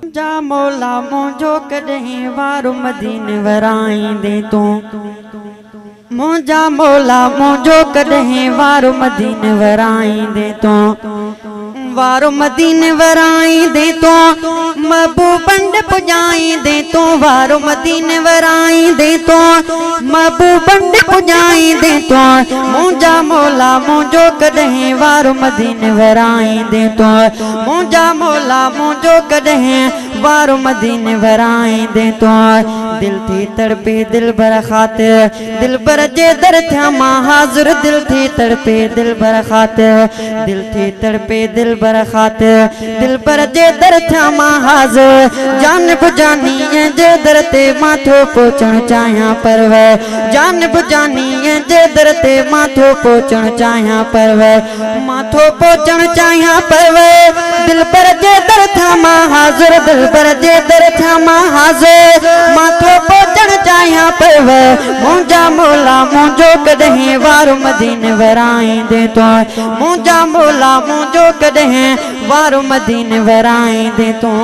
جا مولا منهنجو ڪڏهن وارو مديني ورائيندين تون. منهنجا مولا منهنجو ڪڏهن وارو مديني ورائيندين تون. وارو مديني ورائيندين تون. محبوبن ڏي پڄائيندين تون. وارو مديني ورائيندين تون. محبوبن ڏي پڄائيندين تون. منهنجا مولا منهنجو ڪڏهن وارو مديني ورائيندين تون. منهنجا مولا منهنجو ڪڏهن وارو مديني ورائيندين تون. دل ٿي تڙپي دلبر خاطر دلبر جي در ٿيان مان حاضر. دل ٿي تڙپي دلبر خاطر دل ٿي تڙپي دلبر خاطر دلبر جي در ٿيان مان حاضر. جانب جانيء جي در تي مان ٿو پهچڻ چاهيان پرور. جانب جانيء جي در تي مان ٿو پهچڻ چاهيان پرور. مان ٿو پهچڻ چاهيان پرور. دلبر جي در ٿيان مان حاضر. دلبر جي در ٿيان مان حاضر. مان ٿو پهچڻ چاهيان پرور. منهنجا مولا منهنجو ڪڏهن وارو مديني ورائيندين تون. منهنجا مولا منهنجو ڪڏهن وارو مديني ورائيندين تون.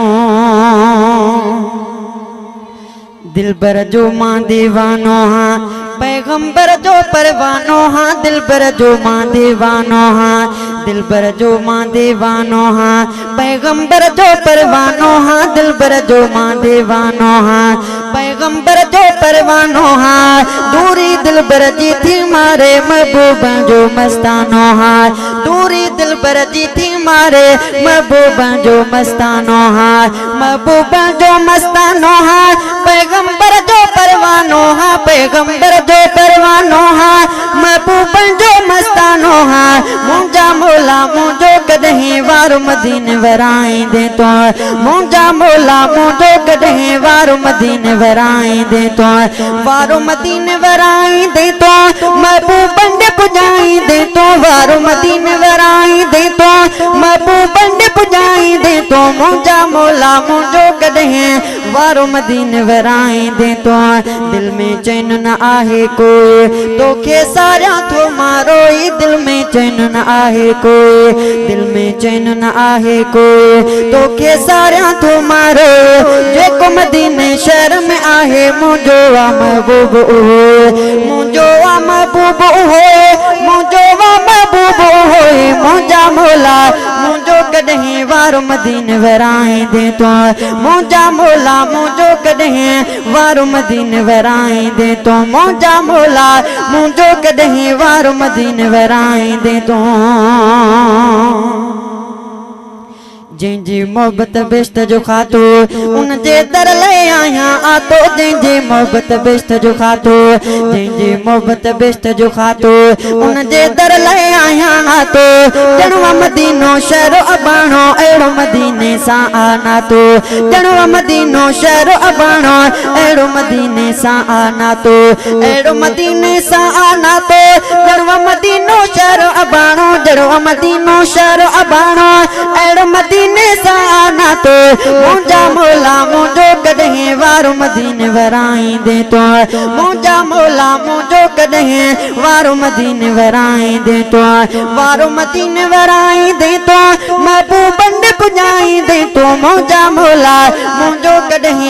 دلبر جو مان ديوانو هان پيغمبر جو پروانو هان. دلبر جو مان ديوانو هان دلبر جو مان ديوانو هان پيغمبر جو پروانو هان. دلبر جو مان ديوانو هان پيغمبر جو پروانو هان. دوري دلبر جي ٿي ماري محبوبن جو مستانو هان. دوري دلبر جي ٿي ماري محبوبن جو مستانو هان. محبوبن جو مستانو هان پيغمبر جو پروانو هان. پيغمبر جو پروانو هان محبوبن جو مستانو هان. منهنجا مولا منهنجو ڪڏهن وارو مديني ورائيندين تون. منهنجا مولا منهنجو ڪڏهن وارو مديني ورائيندين تون. وارو مديني ورائيندين تون. محبوبن ڏي پڄائيندين تون. وارو مديني ورائيندين تون. محبوبن ڏي پڄائيندين تون. منهنجا مولا منهنجو ڪڏهن وارو مديني ورائيندين تون. دل ۾ چين نه آهي ڪوئي توکي ساريان ٿو مان روئي. دل ۾ چين نه آهي ڪوئي دل ۾ چين نه آهي ڪوئي توکي ساريان ٿو مان روئي. جيڪو مديني شهر ۾ آهي منهنجو آ محبوب اهوئي. منهنجو آ محبوب اهوئي منهنجو آ محبوب اهوئي. منهنجا مولا منهنجو ڪڏهن وارو مديني ورائيندين تون. منهنجا مولا منهنجو ڪڏهن وارو مديني ورائيندين تون. منهنجا مولا منهنجو ڪڏهن وارو مديني ورائيندين تون. جنهن جي محبت بهشت جو کاتو ان جي در لئي آهيان آتو. جنهن جي محبت بهشت جو کاتو جنهن جي محبت بهشت جو کاتو ان جي در لئي آهيان آتو. ڄڻ آ مدينو شهر اباڻو اهڙو مديني سان آ ناتو. ڄڻ آ مدينو شهر اباڻو اهڙو مديني سان آ ناتو. اهڙو مديني سان آ ناتو. ڄڻ آ مدينو شهر اباڻو ڄڻ آ مدينو شهر اباڻو اهڙو مديني سان آ ناتو. منهنجا مولا منهنجو ڪڏهن وارو مديني ورائيندين تون. منهنجا مولا منهنجو ڪڏهن وارو مديني ورائيندين تون. وارو مديني ورائيندين تون. محبوبن ڏي پڄائيندين تون. منهنجا مولا منهنجو ڪڏهن.